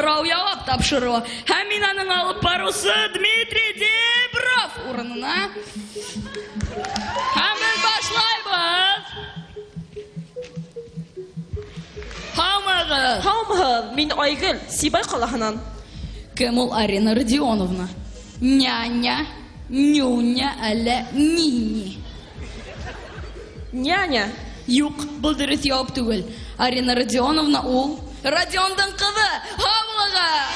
Һорау-яуап тапшырыуы. Һәм мин аның алып барыусы Дмитрий Дибров урынына. Һәм беҙ башлайбыҙ. Һаумыһығыҙ? Һаумыһығыҙ, мин Айгөл, Сибай ҡалаһынан. Кем ул Арина Родионовна? Няня, нюня, әллә нини? Няня. Юҡ, был дөрөҫ яуап түгел. Арина Родионовна ул Родиондың ҡыҙы. Һау булығыҙ!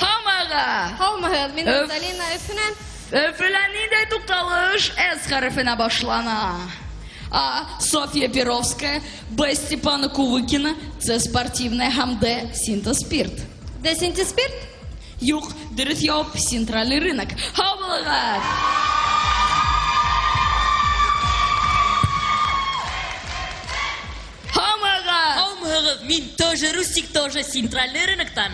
Һаумыһығыҙ? Һаумыһығыҙ, мин Өф. Залина Өфөнән. Өфөлә ниндәй туҡталыш С хәрефенә башлана? А. Софья Перовская, Б. Степана Кувыкина, С. Спортивная һәм Д. Синтоспирт. Д. Синтоспирт? Юҡ, дөрөҫ яуап Центральный рынок. Һау булығыҙ! Һаумыһығыҙ? Һаумыһығыҙ, мин тоже Русик, тоже Центральный рыноктан.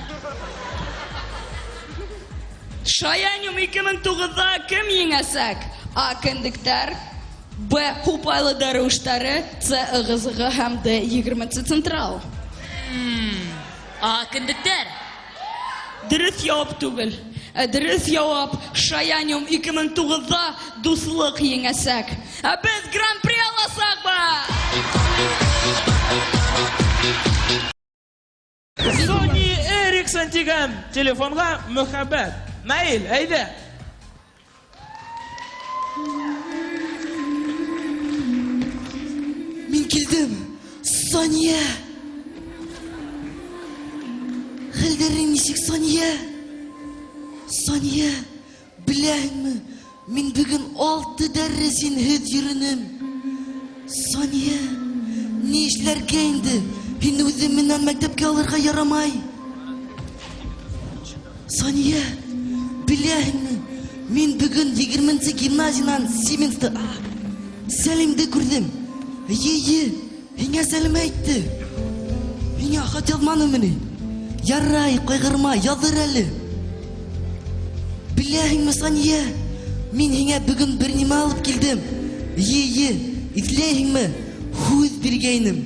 Шаяниум 2009-да кем еңәсәк? А. Кендектәр, Б. Һупайлы дәрүештәре, С. Ығы-зығы һәм Д. 20 Централ. А. Кендектәр. Дөрөҫ яуап түгел. Ә дөрөҫ яуап Шаяниум 2009-да дуҫлыҡ еңәсәк. Ә беҙ гран-при аласаҡбыҙ! Sony Ericsson тигән телефонға мөхәббәт. Наил, әйҙә. Мин килдем. Соня. Хәлдәрең нисек, Соня? Соня, беләһеңме, мин бөгөн 6 дәрес һинһеҙ йөрөнөм. Соня, ни эшләргә инде? Һин үҙең менән мәктәпкә алырға ярамай. Соня, беләһеңме, мин бөгөн 20 гимназиянан Сименсты, Сәлимде күрҙем. Эйе, һиңә сәлем әйтте. Һиңә хат яҙманымы ни? Ярай, ҡайғырма, яҙыр әле. Беләһеңме, Сания, мин һиңә бөгөн бер нимә алып килдем. Эйе, иҫләйһеңме? Һүҙ биргәйнем.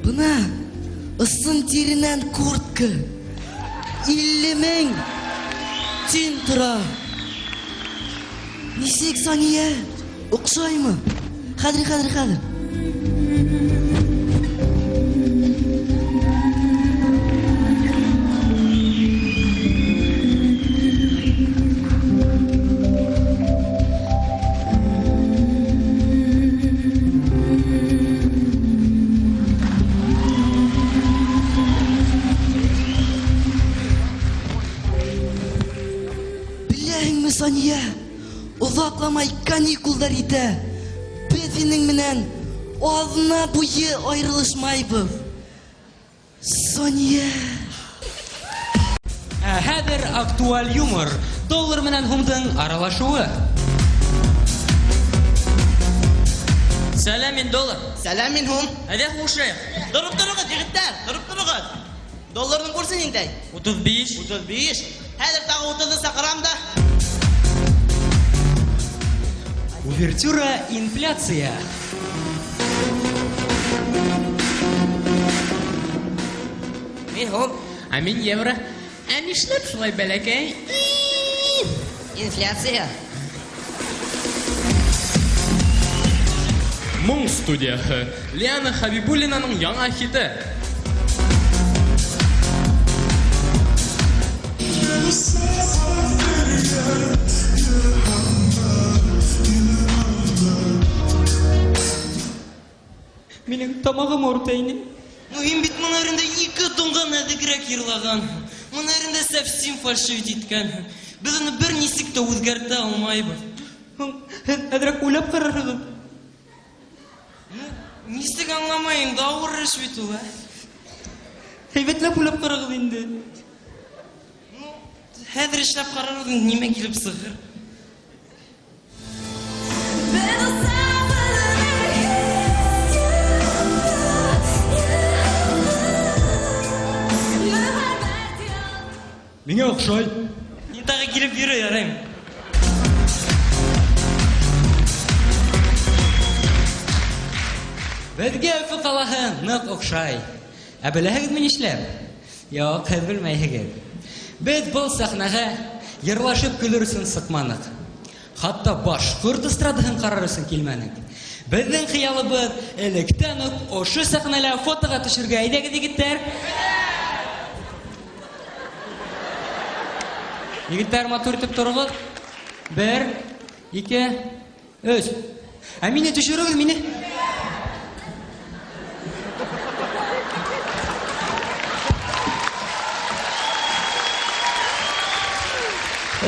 Бына ысын тиренән куртка. 50 мең тин тора. Нисек, Сания? Оҡшаймы? Хәҙер, хәҙер, хәҙер. Беләһеңме, Сания? Оҙаҡламай каникулдар етә. Беҙ һинең менән аҙна буйы айырылышмайбыҙ. Сания. Ә хәҙер актуаль юмор. Доллар менән һумдың аралашыуы. Сәләм мин доллар. Сәләм мин һум. Әйҙә һуғышайыҡ. Тороп тороғоҙ, егеттәр, тороп тороғоҙ. Долларҙың курсы ниндәй? 35. 35. Хәҙер тағы утыҙҙы саҡырам да. Увертюра инфляция. Мин һум. Ә мин евро. Ә нишләп шулай бәләкәй? Инфляция. Моң студияһы. Лиана Хабибуллинаның яңа хиты. Минең тамағым ауырта ине. Ну, һин бит моның ерендә ике тонға нәҙегерәк йырлаған. Моның ерендә совсем фальшивить иткән. Беҙ уны бер нисек тә үҙгәртә алмайбыҙ. Һеҙ әҙерәк уйлап ҡарарһығыҙ. Ну, нисек аңламайым, да ауыр эш бит ул, ә? Һәйбәтләп уйлап ҡарағыҙ инде. Ну, хәҙер эшләп ҡарарбыҙ, нимә килеп сығыр. Миңә оҡшай. Мин тағы килеп йөрөй, ярайым. Беҙгә Өфө ҡалаһы ныҡ оҡшай. Ә беләһегеҙме нишләп? Юҡ, һеҙ белмәйһегеҙ. Беҙ был сәхнәгә йырлашып көлөр өсөн сыҡманыҡ. Хатта башҡорт эстрадаһын ҡарар өсөн килмәнек. Беҙҙең хыялыбыҙ электән үк ошо сәхнәлә фотоға төшөргә. Әйҙәгеҙ, егеттәр. Егеттәр, матур итеп тороғоҙ. 1, 2, 3. Ә мине төшөрөгөҙ, мине.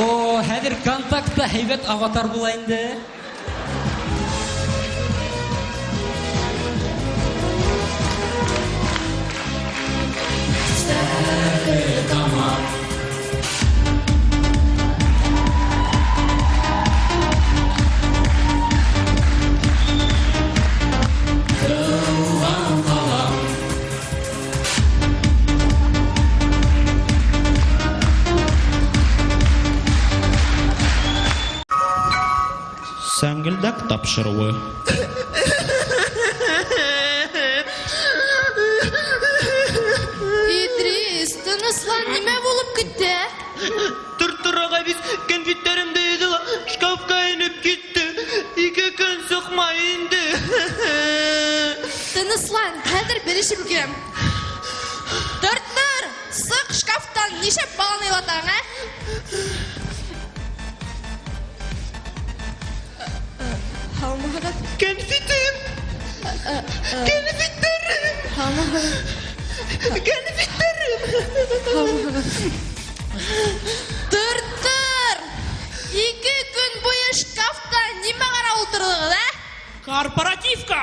О, хәҙер контактта һәйбәт аватар була инде. Сәңгелдәк тапшырыуы. Идрис, тыныслан, нимә булып китте? Тыр-тыр ағай бит конфеттәремде йыйҙы ла шкафҡа инеп китте. 2 көн сыҡмай инде. Тыныслан, хәҙер белешеп киләм. Тыр-тыр, сыҡ шкафтан, нишләп баланы илатаң, ә? Һаумыһығыҙ? Конфетым! Конфеттәрем! Һаумыһығыҙ? Конфеттәрем! Һаумыһығыҙ? Тыр-тыр! 2 көн буйы шкафта нимә ҡарап ултырҙығыҙ, ә? Корпоративка!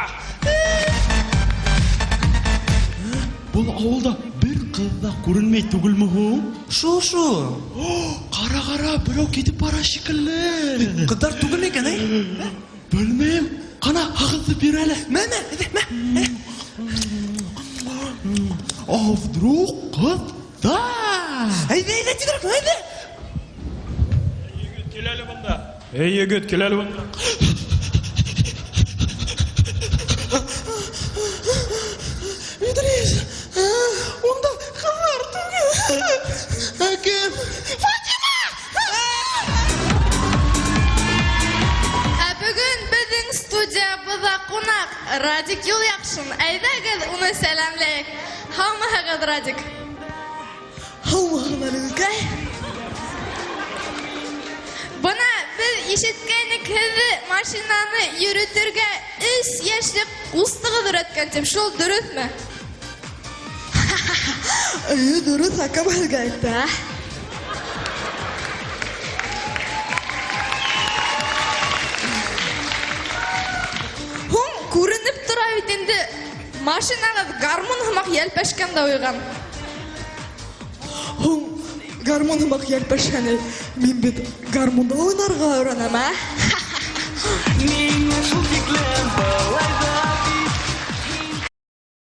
Был ауылда бер ҡыҙ ҙа күренмәй түгелме һуң? Шу-шу. Ҡара-ҡара, берәү китеп бара шикелле. Ҡыҙҙар түгелме икән, әй? Белмәйем. Ҡана, ағыҙҙы бир әле. Мә, мә, мә, мә. А вдруг ҡыҙҙар? Әйҙә, әйҙә, тиҙерәк, әйҙә. Егет, кил әле бында. Эй, егет, кил әле бында. Идрис, унда ҡыҙҙар түгел. Ә кем? Фатима! Ә бөгөн беҙҙең студиябыҙҙа ҡунаҡ Радик Юлъяҡшин. Әйҙәгеҙ, уны сәләмләйек. Һаумыһығыҙ, Радик? Һаумыһығыҙ, Әлегәй. Бына беҙ ишеткәйнек һеҙҙе машинаны йөрөтөргә 3 йәшлек ҡустығыҙ өйрәткән тип. Шул дөрөҫмө? Эйе, дөрөҫ, ә кем һеҙгә әйтте, ә? Һуң күренеп тора бит инде, машинағыҙ гармун һымаҡ йәлпәшкән дә уйған. Һуң гармун һымаҡ йәлпәшкән, эй. Мин бит гармунда уйнарға өйрәнәм, ә? Мин шул тиклем